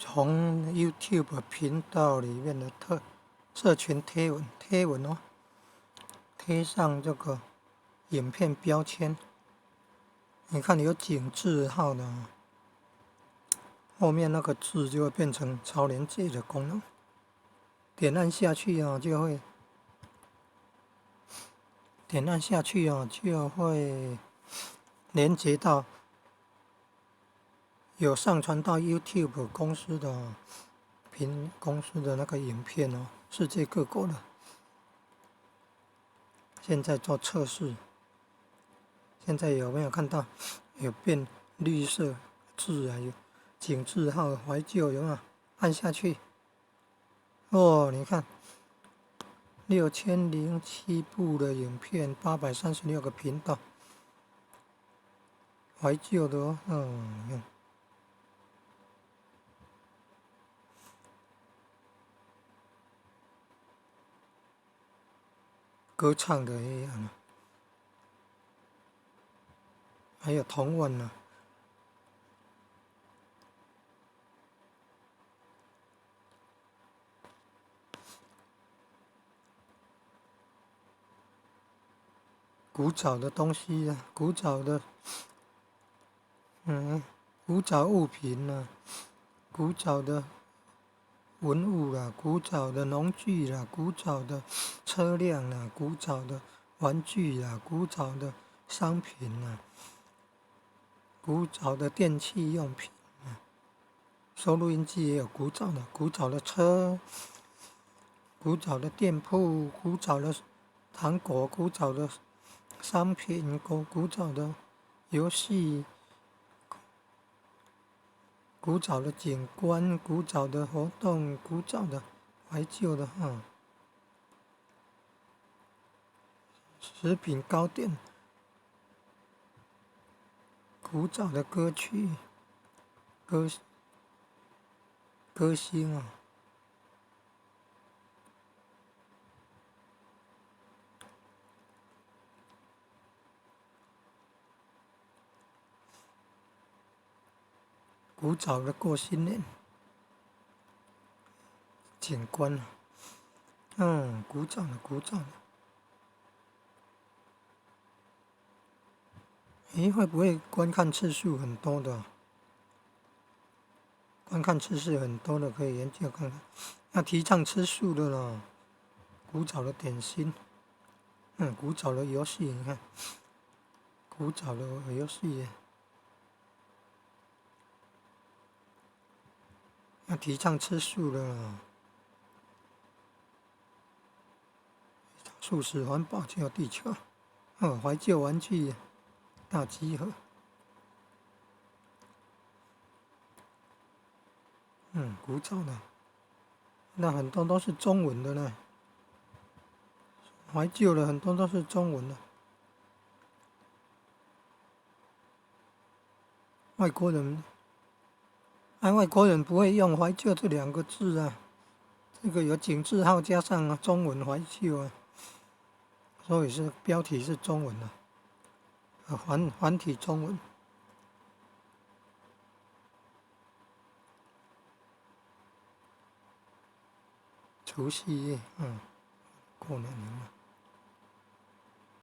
從 YouTube 頻道裡面的特社群貼文貼文哦，貼上這個影片標籤，你看有井字號的，後面那個字就會變成超連結的功能，點按下去啊，就會點按下去啊，就會連接到有上傳到 YouTube 公司的頻公司的那個影片哦，世界各國的。現在做測試，現在有沒有看到有變綠色字啊？有井字號懷舊有沒有？按下去，哦，你看，6007部的影片，836個頻道，懷舊的哦，嗯。歌唱的一樣，還有童玩呢。古早的東西啊，古早的，古早物品啊，古早的文物啦，古早的農具啦，古早的車輛啦，古早的玩具啦，古早的商品啦，古早的電器用品啊，收錄音機也有古早的，古早的車，古早的店鋪，古早的糖果，古早的商品，古早的遊戲。古早的景觀，古早的活動，古早的懷舊的哈，食品糕點，古早的歌曲，歌星啊，古早的過新年景觀，古早的古早的，咦，會不會觀看次數很多的？觀看次數很多的可以研究看看。要提倡吃素的咯，古早的點心，古早的遊戲，你看，古早的遊戲。要提倡吃素的，素食環保救地球，哦，懷舊玩具大集合，古早的，那很多都是中文的呢，懷舊的很多都是中文的，外國人。哎，外國人不會用“懷舊”這兩個字啊，這個有井字號加上中文“懷舊”啊，所以是標題是中文的，繁體中文。除夕夜，過年了。